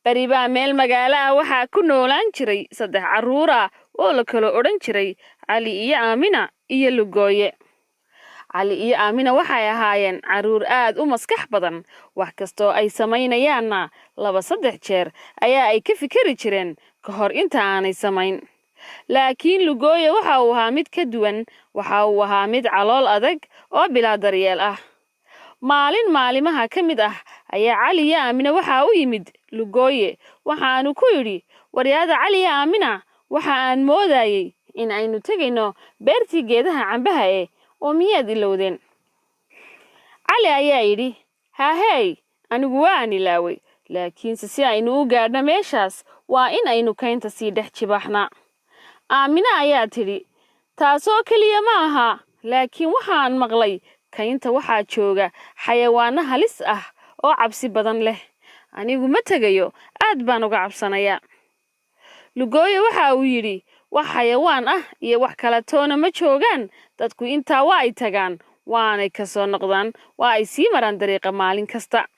Beri baa meel magaalo ah waxaa ku noolaan jiray saddex carruur ah oo la kala odhan jiray Cali iyo Aamina iyo Lugooye. Cali iyo Aamina waxay ahaayeen carruur aad u maskax badan, wax kastoo ay samaynayaanna laba saddex jeer ayaa ay ka fikeri jireen ka hor inta aanay samayn. Laakiin Lugooye waxa uu ahaa mid ka duwan, waxa uu ahaa mid calool adag oo bilaa daryeel ah. Maalin maalimaha ka mid ah ayaa Cali iyo Aamina waxaa u yimid Lugooye, waxaanu ku yidhi, "Waryaada Cali iyo Aamina, waxa aan moodayey in aynu tegayno beertii geedaha cambaha oo miyaad ilowdeen?" Cali ayaa yidhi, "Haahey, anigu waan ilaaway, laakiinse si aynu u gaadhno meeshaas waa in aynu kaynta sii dhex jibaaxnaa." Aamina ayaa tidhi, "Taasoo keliya ma aha, laakiin waxaan maqlay kaynta waxaa jooga xayawaanno halis ah oo cabsi badan leh. Anigu ma tegayo, aad baan uga cabsanayaa." Lugooye waxa uu yidhi, "Wax xayawaan ah iyo wax kale toona ma joogaan. Dadku intaa waa ay tagaan, waanay ka soo noqdaan, waa ay sii maraan dariiqa maalin kasta."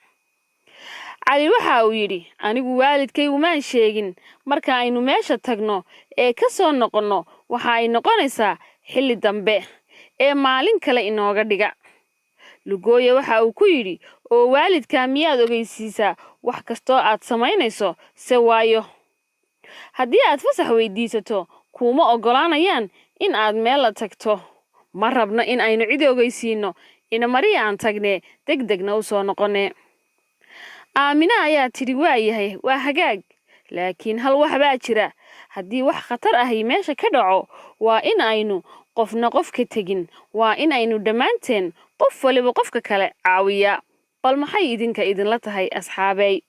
Cali waxa uu yidhi, "Anigu waalidkay umaan sheegin. Marka aynu meesha tagno ee ka soo noqonno waxa ay noqonaysaa xilli dambe ee maalin kale inooga dhiga." Lugooye waxa uu ku yidhi, "Oo waalidkaa miyaad ogeysiisaa wax kastoo aad samaynayso se? Waayo, haddii aad fasax weydiisato kuuma oggolaanayaan in aad meel la tagto. Ma rabno in aynu cid ogeysiino. Inamariya aan tagnee, deg degna u soo noqonee." Aamina ayaa tidhi, "Waa yahay, waa hagaag, laakiin hal wax baa jira. Haddii wax khatar ahi meesha ka dhaco, waa in aynu qofna qof ka tegin, waa in aynu dhammaanteen qof waliba qofka kale caawiyaa. Bal maxay idinka idinla tahay, asxaabey?"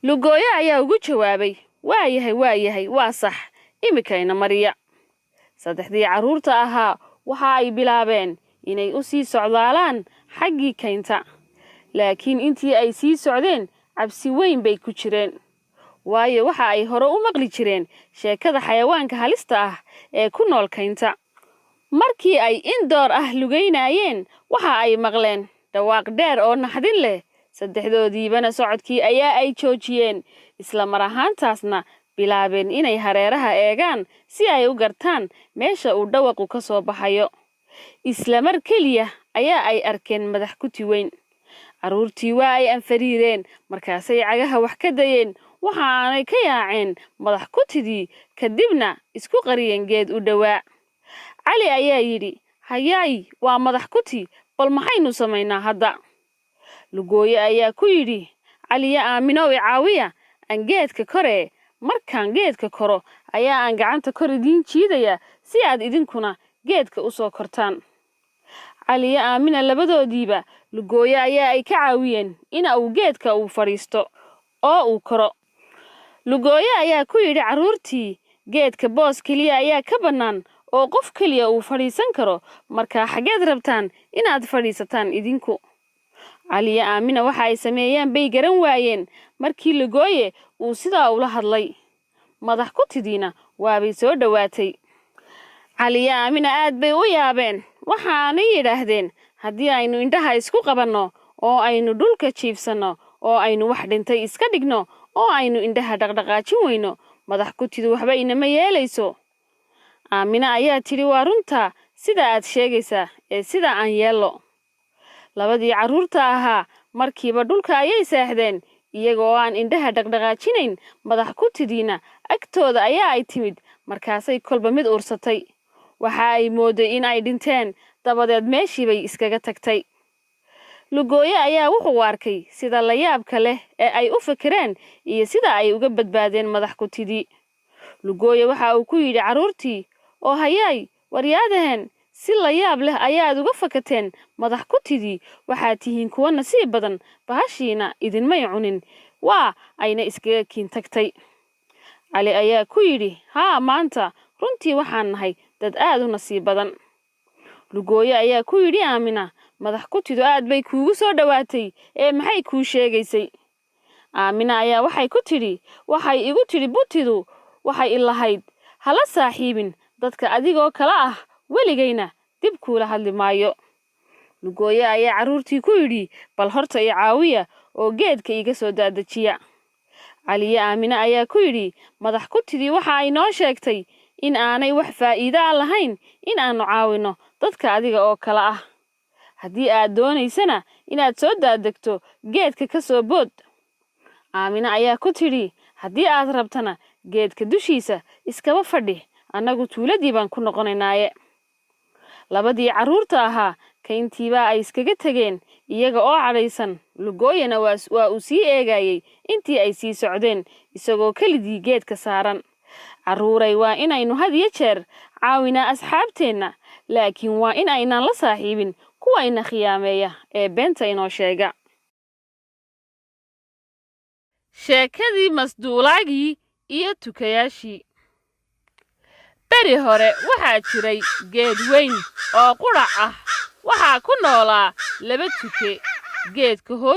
Lugooyo ayaa ugu jawaabay, "Waa yahay, waa yahay, waa sax, imikayna mariya." Saddexdii carruurta ahaa waxa ay bilaabeen inay u sii socdaalaan xaggii kaynta, laakiin intii ay sii socdeen cabsi weyn bay ku jireen, waayo waxa ay hore u maqli jireen sheekada xayawaanka halista ah ee ku nool kaynta. Markii ay in door ah lugaynayeen, waxa ay maqleen dhawaaq dheer oo naxdin leh. Saddexdoodiibana socodkii ayaa ay joojiyeen, isla mar ahaantaasna bilaabeen inay hareeraha eegaan si ay u gartaan meesha uu dhawaqu ka soo baxayo. Isla mar keliya ayaa ay arkeen madax kuti weyn. Carruurtii waa ay anfariireen, markaasay cagaha wax ka dayeen, waxa aanay ka yaaceen madax kutidii, kadibna isku qariyeen geed u dhowaa. Cali ayaa yidhi, "Hayaay, waa madax kuti, bal maxaynu samaynaa hadda?" Lugooye ayaa ku yidhi, "Caliya Aaminow, i caawiya aan geedka koree. Markaan geedka koro ayaa aan gacanta kor idiin jiidaya si aad idinkuna geedka u soo kortaan." Caliya Aamina labadoodiiba Lugooye ayaa ay ka caawiyeen in uu geedka uu fadhiisto oo uu koro. Lugooye ayaa ku yidhi carruurtii, "Geedka boos keliya ayaa ka bannaan oo qof keliya uu fadhiisan karo. Markaa xaggeed rabtaan inaad fadhiisataan idinku?" Caliya Aamina waxa ay sameeyaan bay garan waayeen markii Lugooye uu sidaa ula hadlay. Madax kutidiina waabay soo dhowaatay. Caliya Aamina aad bay u yaabeen, waxaanay yidhaahdeen, "Haddii aynu indhaha isku qabanno oo aynu dhulka jiifsanno oo aynu wax dhintay iska dhigno oo aynu indhaha dhaqdhaqaajin weyno, madax kutidu waxba inama yeelayso." Aamina ayaa tidhi, "Waa runta sida aad sheegaysaa ee sida aan yeello." Labadii carruurta ahaa markiiba dhulka ayay seexdeen iyaga oo aan indhaha dhaqdhaqaajinayn. Madax kutidiina agtooda ayaa ay timid, markaasay kolba mid ursatay. Waxa ay mooday in ay dhinteen, dabadeed meeshii bay iskaga tagtay. Lugooye ayaa wuxuu arkay sida layaabka leh ee ay u fikireen iyo sida ay uga badbaadeen madax kutidii. Lugooye waxa uu ku yidhi carruurtii, "Oo hayaay, waryaadaheen, si layaab leh ayaad uga fakateen madax kutidii. Waxaad tihiin kuwo nasiib badan, bahashiina idinmay cunin, waa ayna iskaga kiin tagtay." Cali ayaa ku yidhi, "Haa, maanta runtii waxaan nahay dad aad u nasiib badan." Lugooye ayaa ku yidhi Aamina, "Madax kutidu aad bay kuugu soo dhowaatay ee maxay kuu sheegaysay?" Aamina ayaa waxay ku tidhi, "Waxay igu tidhi butidu, waxay ilahayd hala saaxiibin dadka adigoo kale ah, weligayna dib kuula hadli maayo." Lugooye ayaa carruurtii ku yidhi, "Bal horta i caawiya oo geedka iga soo daadajiya." Cali iyo Aamine ayaa ku yidhi, "Madax kutidii waxa ay noo sheegtay in aanay wax faa'iido ah lahayn in aannu caawinno dadka adiga oo kale ah. Haddii aad doonaysana inaad soo daadegto, geedka ka soo bood." Aamine ayaa ku tidhi, "Haddii aad rabtana, geedka dushiisa iskaba fadhi, annagu tuuladii baan ku noqonaynaaye." Labadii carruurta ahaa kayntiibaa ay iskaga tegeen iyaga oo cadhaysan. Lugooyana waa uu sii eegayey intii ay sii socdeen, isagoo kelidii geedka saaran. Carruuray, waa inaynu had iyo jeer caawinaa asxaabteenna, laakiin waa in aynaan la saaxiibin kuwa ina khiyaameeya ee beenta inoo sheega. Sheekadii masduulaagii iyo tukayaashii. Beri hore waxaa jiray geed weyn oo qudhac ah. Waxaa ku noolaa laba tuke geedka hoos.